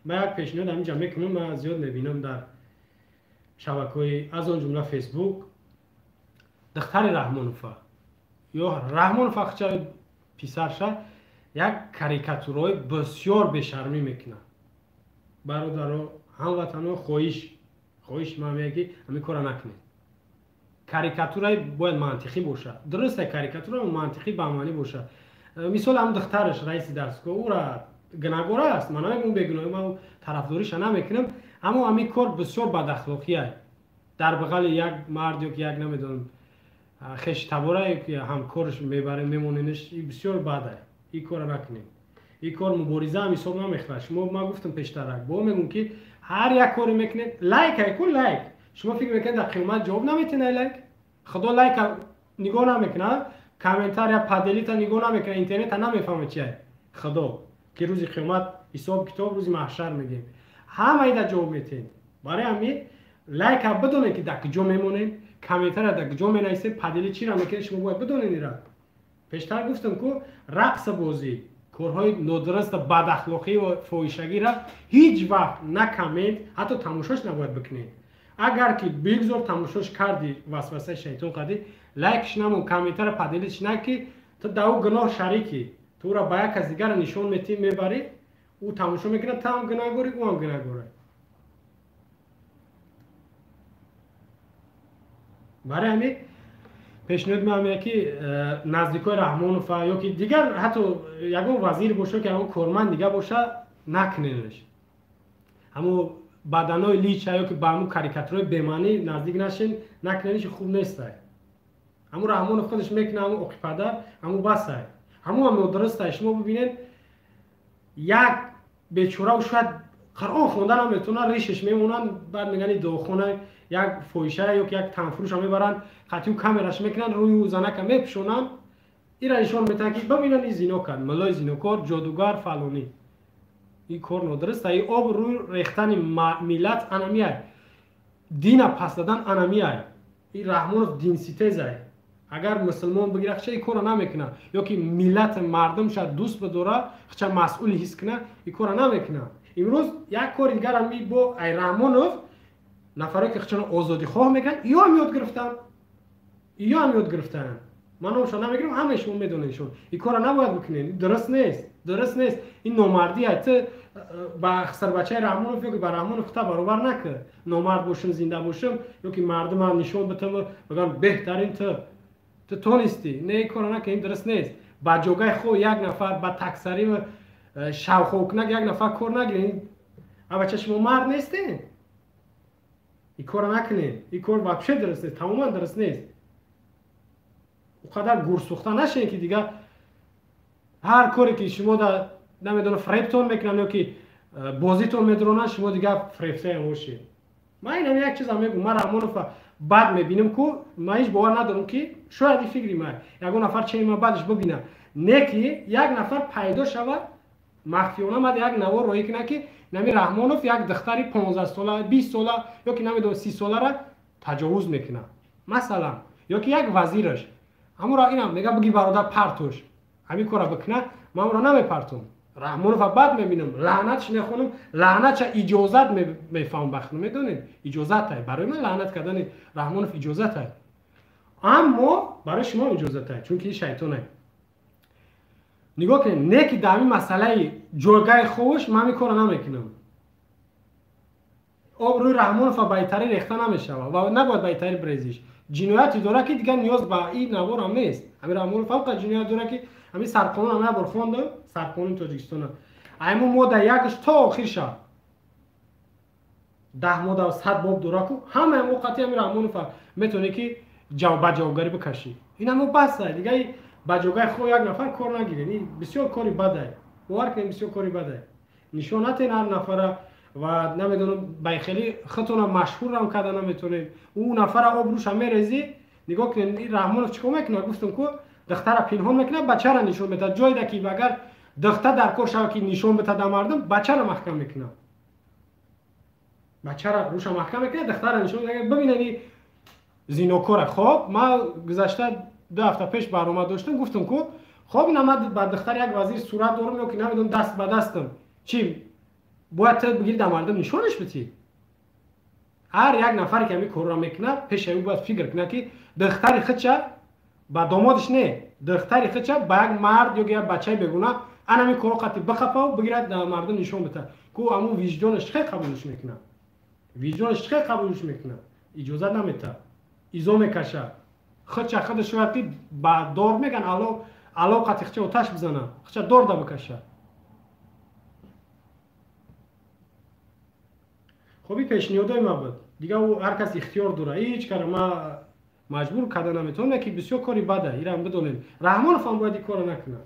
Ман як пешниҳод ҳаминҷа мекунам, ман зиёд мебинам дар шабакаҳои аз он ҷумла Фейсбук, духтари Раҳмонова ё Раҳмонова хча писарша як карикатураҳои бисёр бешармӣ мекунад. Бародаро, ҳамватанҳо, хоҳиш ман меяд, ки ҳамин корро накунед. Карикатураи бояд мантиқӣ бошад. Дуруст, карикатура мантиқӣ ба маънӣ бошад. Мисол, ҳам духтараш раиси дарсгоҳ, ӯра гунаҳгор аст, ман намегӯям бегуноҳ, ман тарафдориша намекунам, аммо ҳамин кор бисёр бадахлоқия. Дар бағали як мард ё ки як, намедонам, хештабора ё ки ҳамкораш мебарем, мемоненаш, ин бисёр бад аст. Ин корро накунем. Ин кор мубориза ҳам ҳисоб намехӯрад. Шумо, ман гуфтам пештарак, бо мегӯм, ки ҳар як коре мекунед, лайк айку лайк. Шумо фикр мекунед, дар қиёмат ҷавоб наметиҳед ай лайк? Худо лайка нигоҳ намекунад, комментария, поделить а нигоҳ намекунад, интернета намефаҳмад чи ай. Худо ки рӯзи қиёмат, ҳисоб китоб, рӯзи маҳшар мегӯем, ҳамаида ҷавоб метиҳед. Барои ҳамин лайка бидонед, ки дар куҷо мемонед, комментария дар куҷо менависед, поделить чиро мекунед, шумо бояд бидонед. Ира пештар гуфтам, ку рақса, бозӣ, корҳои нодуруста, бадахлоқӣ ва фоҳишагира ҳеҷ вақт на коммент, ҳатто тамошош набояд бикунед. Агар ки бигзор тамошош кардӣ, васвасаи шайтон кардӣ, лайкш намон, комментара, поделить ш на, ки ту дар ӯ гуноҳ шарикӣ. Ту ӯра ба як кас дигара нишон метиҳӣ, мебарӣ, ӯ тамошо мекунад, ту ҳам гунаҳгорӣ, ӯ ҳам гунаҳгорад. Барои ҳамин пешниҳоди ман меяд, ки наздикои Раҳмонова ё ки дигар, ҳатто ягон вазир боша, ки ягон корманд дига боша, накуненаш. Ҳамо баданои лича ё ки ба ҳамун карикатураи бемаънӣ наздик нашен, накуненаш, хуб нестай. Ҳамун Раҳмонов худаш мекунад, ҳамун оқипадар, ҳамун басай, ҳамун ҳам нодурустай. Шумо бибинед, як бечорау шояд Қуръон хонда наметавонад, ришаш мемонанд, баъд мегӯянд дуохона, як фоҳиша ё ки як танфурӯша мебаранд, қатъиу камераш мекунанд, рӯи ӯ занака мепӯшонанд, ира нишон метаҳанд, ки бибинанд, ин зино кард, муллои зинокор, ҷодугар, фалонӣ. Ин кор нодуруст. Ин об рӯи рехтани миллат анамиай, дина пас дадан анамиай. Ин Раҳмонов динситезай. Агар мусулмон бигира, хча ин корро намекунад, ё ки миллати мардумша дӯст бидора, хча масъул ҳис кунад, ин корро намекунад. Имрӯз як кори дигарам бо ай Раҳмонов нафаре ки хчано озодихоҳ мекунанд, иёам ёд гирифтанд, иёам ёд гирифтанд. Ман номшон намегирам, ҳамаи шумо медонедшон. Ин корро набояд бикунед, дуруст нест, дуруст нест, ин номардӣ. Ту ба хисарбачаи Раҳмонов ё ки ба Раҳмонов хута баробар накун. Номард бошам, зинда бошам, ё ки мардума нишон битам, бигӯям беҳтарин, ту тонистӣ. Не, ин корро накун, ин дуруст нест. Ба ҷогаи хо як нафар, ба таксарӣ шавхокунак як нафар кор нагиред. Абача, шумо мард нестед? Ин корро накунед, ин кор вообще дуруст нест, тамоман дуруст нест. О қадар гурсӯхта нашед, ки дигар ҳар коре ки шумо да, намедонам, фребтон мекунанд ё ки бозитон медуронанд, шумо дигар фребтаям бошед. Ман инам як чизам мегӯм: ман Раҳмонова бад мебинам ку, ман ҳеҷ бовар надорам, ки шояд ин фикри ман ягон нафар чени ман бадаш бибинад, не ки як нафар пайдо шавад, махфиёна мад як навор роҳӣ кунад, ки нами Раҳмонов як духтари 15-сола, 20-сола ё ки, намедонам, 30-солара таҷовуз мекунад, масалан, ё ки як вазираш ҳамуро инам мега, биги бародар, партош, ҳамин корро бикунад, ман ӯро намепартом. Раҳмонова бад мебинам, лаънатш мехонам, лаънатша иҷозат мефаҳмам бахтно, медонед, иҷозатай барои ман лаънат кардани Раҳмонов, иҷозатай, аммо барои шумо иҷозатай, чунки ин шайтонай. Нигоҳ кунед, не ки дар ҳамин масъалаи ҷойгаи ховуш ман ҳамин корро намекунам. Обрӯи Раҳмонова ба итари рехта намешавад ва набояд ба итари брезиш. Ҷинояте дорад, ки дигар ниёз ба ин наворам нест. Ҳамин Раҳмонов фақат ҷиноят дорад, ки ҳамин сарқонун як бор хондам, сарқонуни Тоҷикистона, айму модда якаш то охирша 10 модда, 100 боб дора ку, ҳамаи мо қатъи ҳамин Раҳмонова метавонӣ ки ба ҷавобгарӣ бикашӣ. Ин ҳамо басай, дигар ба ҷогаи хо як нафар кор нагиред. Ин бисёр кори бадай, бовар кунед, бисёр кори бадай. Нишон натен ҳар нафара ва, намедонам, ба хеле худтона машҳурам карда наметавонед. Ӯ нафара обрӯша мерезӣ. Нигоҳ кунед, ин Раҳмонов чӣ кор мекунад? Гуфтам ку, духтара пинҳон мекунад, бачара нишон медиҳад. Ҷойда ки агар духтар дар кор шавад, ки нишон битад да мардум, бачара маҳкам мекунад, бачара рӯша маҳкам мекунад, духтара нишон медиҳад, бибинед ин зинокора. Хоб, ман гузашта 2 ҳафта пеш баромад доштам, гуфтам ку, хоб, ина ман ба духтари як вазир сурат дорам ё ки, намедонам, даст ба дастам, чӣ Бояд ту бигири, дар мардум нишонаш битӣ. Ҳар як нафаре ки ҳамин корро мекунад, пешаи ӯ бояд фикр кунад, ки духтари худша ба домодиш не, духтари худша ба як мард ё як бачаи бегуна ана ҳамин корро қати бихапав, бигирад, дар мардум нишон бита ку, ҳамун виҷдонаш чӣ хел қабулш мекунад? Виҷдонаш чӣ хел қабулш мекунад? Иҷозат наметаҳад, изо мекашад худша. Худаш шояд ки ба дор меган, ало ало қати худша оташ бизанад, худша дор да бикашад. Хоб, и пешниҳодои ма буд. Дига ӯ ҳар кас ихтиёр дорад, ҳеҷ кара ма маҷбур карда наметавонам, ки бисёр кори бада, ирам бидонем. Раҳмонов ҳам бояд ин корро накунад.